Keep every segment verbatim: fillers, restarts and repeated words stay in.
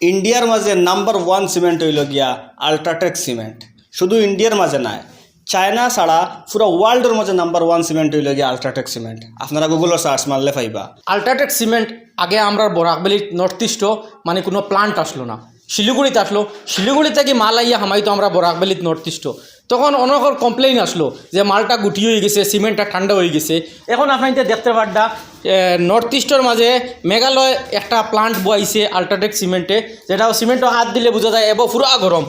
ইন্ডিয়ার মাঝে number one cement oil গিয়া আল্ট্রাটেক সিমেন্ট। শুধু ইন্ডিয়ার মাঝে নায়, চায়না ছাড়া পুরা ওয়ার্ল্ডর মাঝে নাম্বার ওয়ান সিমেন্ট অইল গিয়া আল্ট্রাটেক সিমেন্ট। আপনারা গুগলও সার্চ মারলে পাইবা। আল্ট্রাটেক সিমেন্ট আগে আমরার বরাক ভ্যালিত নর্থ ইস্টও মানে কোনো প্লান্ট আসলো না, শিলিগুড়িত আসলো, শিলিগুড়ি থাকি মাল আইয়া হামাইতো আমরার বরাক ভ্যালিত নর্থ ইস্টও। তখন অনেকর কমপ্লেইন আসলো যে মালটা গুটি অইগেছে, সিমেন্টটা ঠান্ডা অইগেছে। এখন আপনাইন্তে দেখতে পাররা, এ, নর্থ ইস্টর মাঝে মেঘালয় একটা প্লান্ট বওয়াইছে আল্ট্রাটেক সিমেন্টে, যেটা সিমেন্টও হাত দিলে বুঝা যায় এবো পুরা গরম।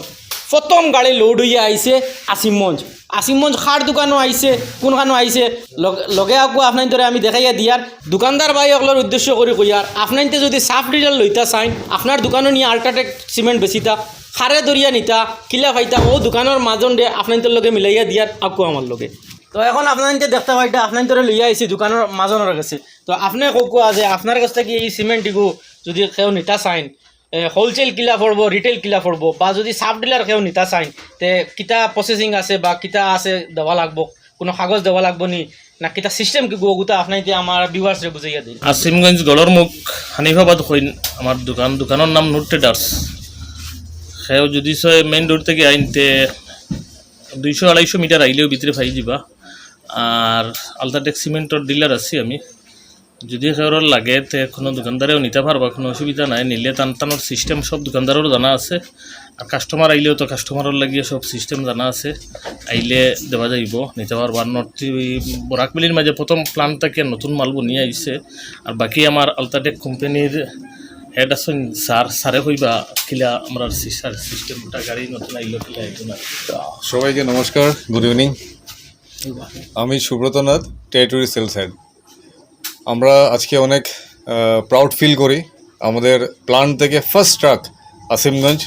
প্রথম গাড়ি লোড অইয়া আইছে আসিমগঞ্জ। আসিমগঞ্জ কার দোকানো আইছে, কোনখানো আইছে, লগ-, লগে আগুয়া আপনাইন্তরে আমি দেখাইয়া দিয়ার। দোকানদার ভাই অকলর উদ্দেশ্য করি কইয়ার, আপনাইন্তে যদি সাব ডিলার লইতা চাইন, আপনার দোকানো নিয়া আল্ট্রাটেক সিমেন্ট বেচিতা, কারে ধরিয়া নিতা, কিলা পাইতা, অউ দোকানর মাজনরে আপনাইন্তর লগে মিলাইয়া দিয়ার আগুয়া আমার লগে। তো এখন আপনাইন্তে দেখতে পাররা, আপনাইন্তরে লইয়া আইছি দোকানর মাজনর গেছে। তো আপনে কউক্কা যে আপনার গেছ থাকি ই সিমেন্ট ইগু যদি কেউ নিতা চাইন, এ, হোলসেল কিলা পড়বো, রিটেল কিলা পড়বো, বা যদি সাব ডিলার কেউ নিতা চাইন, তে কিতা প্রসেসিং আছে বা কিতা আছে দেওয়া লাগবো, কোনো কাগজ দেওয়া লাগবো নি, না কিতা সিস্টেম কিগু, অগুতা আপনাইন্তে আমার ভিউয়ার্সরে বুঝাইয়া দিন। আসিমগঞ্জ গড়র মুখ হানিফাবাদ কইন আমার দোকান, দোকানর নাম নূর ট্রেডার্স। কেউ যদি চায় মেইন রোড থাকি আইন তে দুইশো আড়াইশো মিটার আইলেও ভিতরে পাই যিবা। আর আল্ট্রাটেক সিমেন্টর ডিলার আছি আমি। যদি কেউর লাগে তে কোনো দোকানদারেও নিতা পারবা, কোনো অসুবিধা নাই। নিলে তান তানর সিস্টেম সব দোকানদারর জানা আছে। আর কাস্টমার আইলেও তো কাস্টমারর লাগিয়া সব সিস্টেম জানা আছে, আইলে দেওয়া যাইবো, নিতা পারবা। আর নর্থ বরাক ভ্যালির মাঝে প্রথম প্লান্ট থাকি নতুন মাল বনিয়া আইছে। আর বাকি আমার আল্ট্রাটেক কোম্পানির হেড আছইন স্যার, স্যারে কইবা কিলা আমরার সিস্টেমটা গাড়ি নতুন আইলো কিলা আইলো না। সবাইকে নমস্কার, গুড ইভিনিং। আমি সুব্রত নাথ, টেরিটরি সেলস হেড। আমরা আজকে অনেক প্রাউড ফিল করি, আমাদের প্লান্ট থেকে ফার্স্ট ট্রাক আসিমগঞ্জ,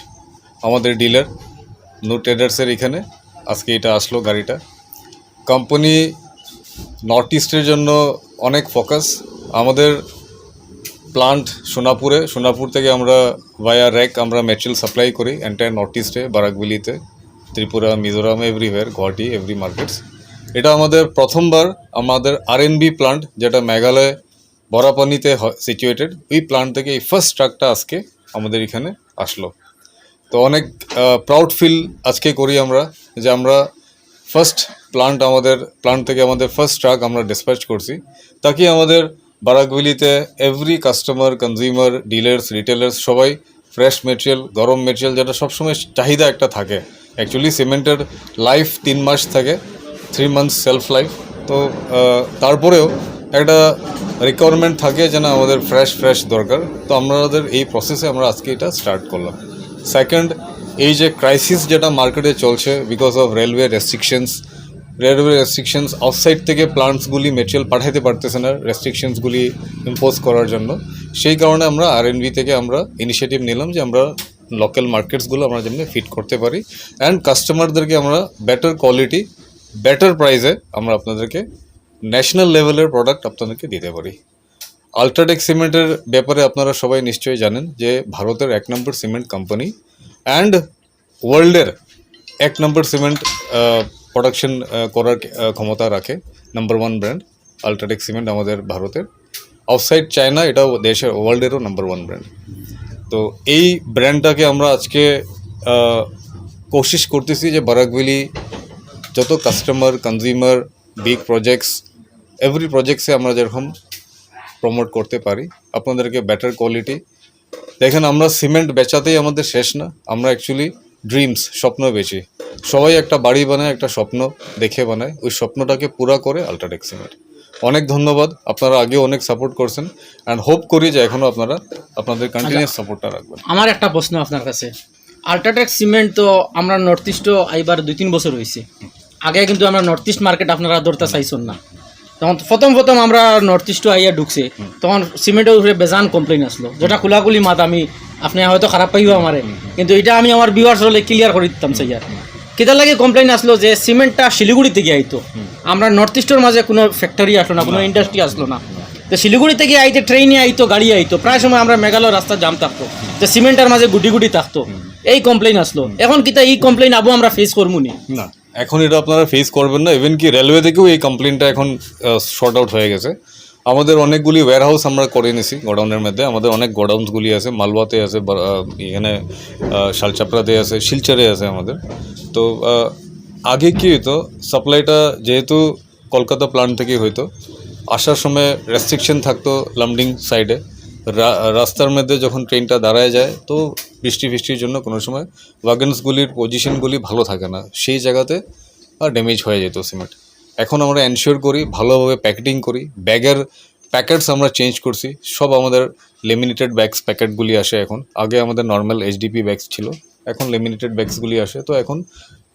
আমাদের ডিলার নূর ট্রেডার্সের এখানে আজকে এটা আসলো গাড়িটা। কোম্পানি নর্থ ইস্টের জন্য অনেক ফোকাস। আমাদের প্লান্ট সোনাপুরে, সোনাপুর থেকে আমরা ভায়া রেক আমরা মেটেরিয়াল সাপ্লাই করি এন্টায়ার নর্থ ইস্টে, বারাকভেলিতে, ত্রিপুরা, মিজোরাম, এভরিওয়্যার, গুয়াহাটি, এভরি মার্কেটস। এটা আমাদের প্রথমবার আমাদের আরএনবি প্লান্ট, যেটা মেঘালয় বরাপানিতে সিচুয়েটেড, ওই প্লান্ট থেকে এই ফার্স্ট ট্রাকটা আজকে আমাদের এখানে আসলো। তো অনেক প্রাউড ফিল আজকে করি আমরা যে আমরা ফার্স্ট প্লান্ট, আমাদের প্লান্ট থেকে আমাদের ফার্স্ট ট্রাক আমরা ডিসপ্যাচ করছি, তাকে আমাদের বারাকভেলিতে every customer, consumer, dealers, retailers সবাই ফ্রেশ মেটেরিয়াল, গরম মেটেরিয়াল, যেটা সবসময় চাহিদা একটা থাকে। অ্যাকচুয়ালি সিমেন্টের লাইফ তিন মাস থাকে, থ্রি মান্থস সেলফ লাইফ। তো আহ, তারপরেও একটা রিকোয়ারমেন্ট থাকে যে না, আমাদের ফ্রেশ ফ্রেশ দরকার। তো আমাদের এই প্রসেসে আমরা আজকে এটা স্টার্ট করলাম। সেকেন্ড, এই যে ক্রাইসিস যেটা মার্কেটে চলছে because of railway restrictions, railway restrictions, outside থেকে প্লান্টসগুলি মেটেরিয়াল পাঠাইতে পারতেছে না রেস্ট্রিকশনসগুলি ইম্পোজ করার জন্য। সেই কারণে আমরা আরএনবি থেকে আমরা ইনিশিয়েটিভ নিলাম যে আমরা লোকাল মার্কেটসগুলো আমরা যেমনি ফিট করতে পারি অ্যান্ড কাস্টমারদেরকে আমরা বেটার কোয়ালিটি, বেটার প্রাইসে আমরা আপনাদেরকে ন্যাশনাল লেভেলের প্রোডাক্ট আপনাদেরকে দিতে পারি। আল্ট্রাটেক সিমেন্টের ব্যাপারে আপনারা সবাই নিশ্চয়ই জানেন যে ভারতের এক নম্বর সিমেন্ট কোম্পানি অ্যান্ড ওয়ার্ল্ডের এক নম্বর সিমেন্ট প্রোডাকশন করার আহ, ক্ষমতা রাখে, number one brand UltraTech cement আমাদের ভারতের। আউটসাইড চায়না, এটাও দেশের, ওয়ার্ল্ডেরও নাম্বার ওয়ান ব্র্যান্ড। তো এই ব্র্যান্ডটাকে আমরা আজকে আহ, কোশিশ করতেছি যে বারাকভেলি যত customer, consumer, big projects, every প্রজেক্টসে আমরা যেরকম প্রমোট করতে পারি, আপনাদেরকে বেটার কোয়ালিটি। দেখেন, আমরা সিমেন্ট বেচাতেই আমাদের শেষ না, আমরা অ্যাকচুয়ালি ড্রিমস, স্বপ্ন বেচি। সবাই একটা বাড়ি বানায়, একটা স্বপ্ন দেখে বানায়, ওই স্বপ্নটাকে পুরা করে আল্ট্রাটেক সিমেন্ট। অনেক ধন্যবাদ, আপনারা আগেও অনেক সাপোর্ট করছেন অ্যান্ড হোপ করি যে এখনও আপনারা আপনাদের কন্টিনিউয়াস সাপোর্টটা রাখবেন। আমার একটা প্রশ্ন আপনার কাছে, আল্ট্রাটেক সিমেন্ট তো আমরা নর্থ ইস্টও আইবার দুই তিন বছর হইছে, আগে কিন্তু আমরা নর্থ ইস্ট মার্কেট আপনারা ধরতে চাইছেন না। তখন প্রথম প্রথম আমরা নর্থ ইস্টও আইয়া ঢুকছে, তখন সিমেন্টের উপরে বেজান কমপ্লেইন আসলো, যেটা খোলাখুলি মাত, আমি আপনি হয়তো খারাপ পাইবা আমারে, কিন্তু এটা আমি আমার ভিউয়ার্স হলে ক্লিয়ার করে দিতাম চাই আর। কিতার লাগি কমপ্লেইন আসলো যে সিমেন্টটা শিলিগুড়ি থেকে আইতো, আমরা নর্থ ইস্টের মাঝে কোনো ফ্যাক্টরি আসলো না, কোনো ইন্ডাস্ট্রি আসলো না। তো শিলিগুড়ি থেকে আইতে ট্রেনে আইতো, গাড়ি আইতো, প্রায় সময় আমরা মেঘালয় রাস্তা জাম থাকতো, তো সিমেন্টের মাঝে গুটি গুটি থাকতো, এই কমপ্লেইন আসলো। এখন কিতা এই কমপ্লেইন আবু আমরা ফেস করমু নি? না, এখন এটা আপনারা ফেস করবেন না। ইভেন কি রেলওয়ে থেকেও এই কমপ্লেইনটা এখন সর্ট আউট হয়ে গেছে। আমাদের অনেকগুলি ওয়্যারহাউস আমরা করে নিছি গোডাউনের মধ্যে। আমাদের অনেক গোডাউনসগুলি আছে, মালওয়াতে আছে, বার-, আহ, এখানে, আহ, শালচাপড়াতে আছে, শিলচরে আছে আমাদের। তো, আহ, আগে কি হতো, সাপ্লাইটা যেহেতু কলকাতা প্ল্যান্ট থেকে হইতো, আসার সময় রেস্ট্রিকশন থাকতো লামডিং সাইডে। রা-, রাস্তার মধ্যে যখন ট্রেনটা দাঁড়ায় যায়, তো বৃষ্টি ফিষ্টির জন্য কোনো সময় ওয়াগনসগুলির পজিশনগুলি ভালো থাকে না, সেই জায়গাতে আর ড্যামেজ হয়ে যেত সিমেন্ট। এখন আমরা এনশিওর করি, ভালোভাবে প্যাকেটিং করি, ব্যাগের প্যাকেটস আমরা চেঞ্জ করছি, সব আমাদের লেমিনেটেড ব্যাগস প্যাকেটগুলি আসে এখন। আগে আমাদের নর্মাল এইচডিপি ব্যাগস ছিল, এখন লেমিনেটেড ব্যাগসগুলি আসে। তো এখন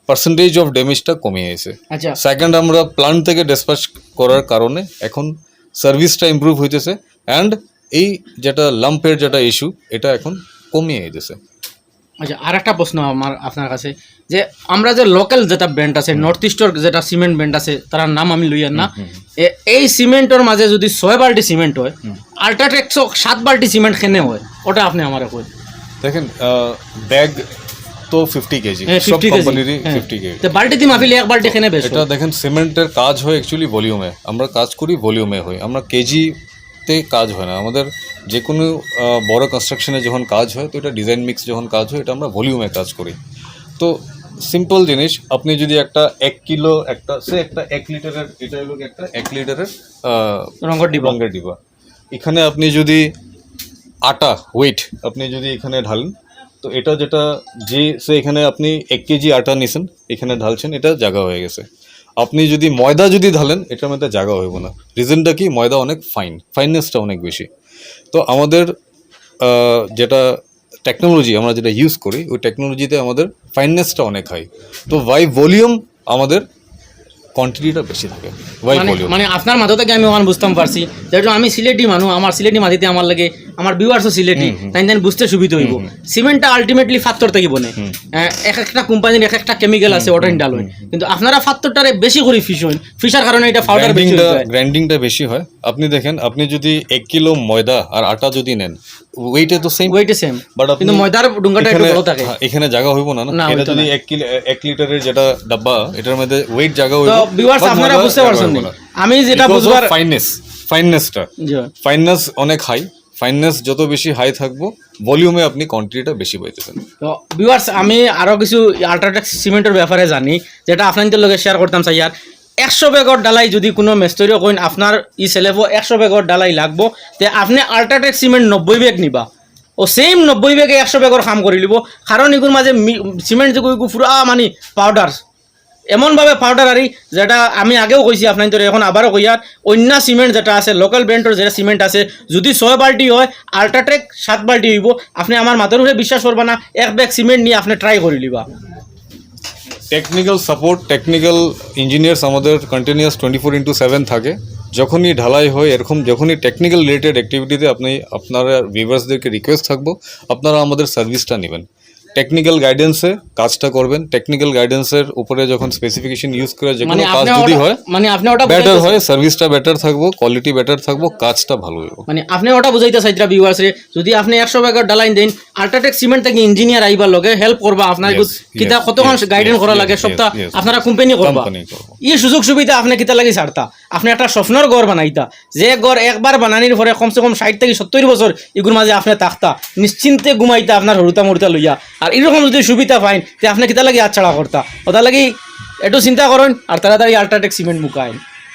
পার্সেন্টেজ অফ ড্যামেজটা কমে গেছে। আচ্ছা। সেকেন্ড, আমরা প্ল্যান্ট থেকে ডিসপ্যাচ করার কারণে এখন সার্ভিসটা ইমপ্রুভ হইতেছে, অ্যান্ড এই যেটা লাম্পের যেটা ইস্যু, এটা এখন কমিয়ে দিতেছে। আচ্ছা, আর একটা প্রশ্ন আমার আপনার কাছে, যে আমরা যে লোকাল যেটা ব্র্যান্ড আছে, নর্থ ইস্টর যেটা সিমেন্ট ব্র্যান্ড আছে, তার নাম আমি লইয়ার না, এ- এই সিমেন্টর মাঝে যদি ছয় বালতি সিমেন্ট হয়, আল্ট্রাটেক সাত বালতি সিমেন্ট কেনে হয়, ওটা আপনি আমারে কই। দেখেন, ব্যাগ তো ফিফটি কেজি, হ্যাঁ, সব ফিফটি কেজি। কোম্পানিরই হ্যাঁ। Fifty KG. তো বালতিদি মাপিলে এক বালতি কেনে বেশ এটা দেখেন, সিমেন্টের কাজ হয় অ্যাকচুয়ালি ভলিউমে, আমরা কাজ করি ভলিউমে হয়, আমরা কেজিতে কাজ হয় না আমাদের। যে কোনো, আহ, বড় কনস্ট্রাকশনে যখন কাজ হয়, তো এটা ডিজাইন মিক্স যখন কাজ হয়, এটা আমরা ভলিউমে কাজ করি। তো সিম্পল জিনিস, আপনি যদি একটা এক কিলো, একটা সে একটা এক লিটারের, এটা হলো একটা এক লিটারের, আহ, রঙের ডিবা। রঙের ডিবা, এখানে আপনি যদি আটা ওয়েট আপনি যদি এখানে ঢালেন, তো এটা যেটা, যে সে এখানে আপনি এক কেজি আটা নিছেন, এখানে ঢালছেন, এটা জায়গা হয়ে গেছে। আপনি যদি ময়দা যদি ঢালেন, এটার মধ্যে জায়গা হইব না। রিজনটা কি? ময়দা অনেক ফাইন, ফাইননেসটা অনেক বেশি। তো আমাদের, আহ, যেটা টেকনোলজি, আমরা যেটা ইউজ করি, ওই টেকনোলজিতে আমাদের ফাইননেসটা অনেক হাই। তো বাই ভলিউম আমাদের কোয়ান্টিটিটা বেশি থাকে, বাই মানে ভলিউম। মানে আপনার মাথা থেকে আমি ওখানে বুঝতাম পারছি, যেহেতু আমি সিলেটি মানুষ, আমার সিলেটি মাটিতে আমার লাগে, আমার ভিউয়ার্সও সিলেটি, তাই তাই বুঝতে সুবিধা হইব। সিমেন্টটা আলটিমেটলি পাথর থেকে বনে। আহ, এক একটা কোম্পানির এক একটা কেমিক্যাল আছে, ওটা ডাল হয়, কিন্তু আপনারা পাথরটারে বেশি করে ফিস হইন, ফিসার কারণে এটা পাউডার বেশি গ্রাইন্ডিংটা হয়ে যায়। গ্রাইন্ডিংটা বেশি হয়। আপনি দেখেন, আপনি যদি এক কিলো ময়দা আর আটা যদি নেন, ওয়েটে তো সেম। ওয়েটে সেম, But আপনি কিন্তু ময়দার ডুঙ্গাটা একটু এখানে, বড় থাকে। হ্যাঁ, এখানে জায়গা হইব না, না? না, এটা হইতো যদি না। এক কিলো, এক লিটারের যেটা ডাব্বা, এটার মধ্যে ওয়েট জায়গা হইব, তো ভিউয়ার্স, but আপনারা ময়দা বুঝতে জায়গা পারছেন হইব নি? না। আমি যেটা বুঝবার, ফাইননেস, ফাইননেসটা, জি। ফাইননেস অনেক হাই। ফাইননেস যত বেশি হাই থাকবো, ভলিউমে আপনি কোয়ান্টিটিটা বেশি পাইতেছেন। তো ভিউয়ার্স, আমি আরো কিছু আল্ট্রাটেক সিমেন্টের ব্যাপারে জানি, যেটা আপনাদের লগে শেয়ার করতাম চাই। আর একশো ব্যাগর ডালাই যদি কোনো মেস্তরি কইন, আপনার ই সেলেফও একশো ব্যাগর ডালাই লাগবো, তে আপনি আল্ট্রাটেক সিমেন্ট নব্বই ব্যাগ নিবা, ও সেম নব্বই ব্যাগে একশো ব্যাগর কাম করি লিব। কারণ ইগুর মাঝে মি-, সিমেন্ট যে ইগু পুরা মানে পাউডার, এমনভাবে পাউডার আরি, যেটা আমি আগেও কইছি আপনাদের, এখন আবারও কইয়ার, অন্য সিমেন্ট যেটা আছে, লোকাল ব্র্যান্ডর যেটা সিমেন্ট আছে, যদি ছয় বালতি হয়, আল্ট্রাটেক সাত বালতি হইব। আপনি আমার মাথার উপরে বিশ্বাস করবা না, এক ব্যাগ সিমেন্ট নিয়ে আপনি ট্রাই করি লিবা। টেকনিক্যাল সাপোর্ট, টেকনিক্যাল ইঞ্জিনিয়ার্স আমাদের continuous twenty four into seven থাকে। যখনই ঢালাই হয়, এরকম যখনই টেকনিক্যাল রিলেটেড অ্যাক্টিভিটিতে আপনি, আপনারা ভিউয়ার্সদেরকে রিকোয়েস্ট থাকবো, আপনারা আমাদের সার্ভিসটা নেবেন। টেকনিক্যাল গাইডেন্সে কাজটা করবেন। টেকনিক্যাল গাইডেন্সের উপরে যখন স্পেসিফিকেশন ইউজ করে যে মানে কোনো কাজ আপনি যদি ওটা, হয়, মানে আপনি ওটা বেটার বুঝাইতে- হয়, সার্ভিসটা বেটার থাকবো, কোয়ালিটি বেটার থাকবো, কাজটা ভালো হইব। মানে আপনি ওটা বুঝাইতে চাইতরা ভিউয়ার্সরে, যদি আপনি একশো ব্যাগর ডালাইন দেন, আল্ট্রাটেক সিমেন্ট থেকে ইঞ্জিনিয়ার আইবার লগে হেল্প করবা, আপনার Yes, কিতা yes, কতক্ষণ yes, গাইডেন্স yes, করা yes, লাগে, yes, সবটা yes, আপনারা কোম্পানি করবা। কোম্পানি করবো। এই সুযোগ সুবিধা আপনি কিতা লাগি ছাড়তা? আপনি একটা স্বপ্নর ঘর বানাইতা, যে ঘর একবার বানানির পরে কমসে কম ষাট থেকে সত্তর বছর ইগুর মাঝে আপনি থাকতা, নিশ্চিন্তে ঘুমাইতা আপনার হুরুতা মুরুতা লইয়া। আর এরকম যদি সুবিধা পাইন, তে আপনি কিতা লাগি হাত ছাড়া করতা? ওটা লাগি একটু চিন্তা করইন আর তাড়াতাড়ি আল্ট্রাটেক সিমেন্ট মুকাইন।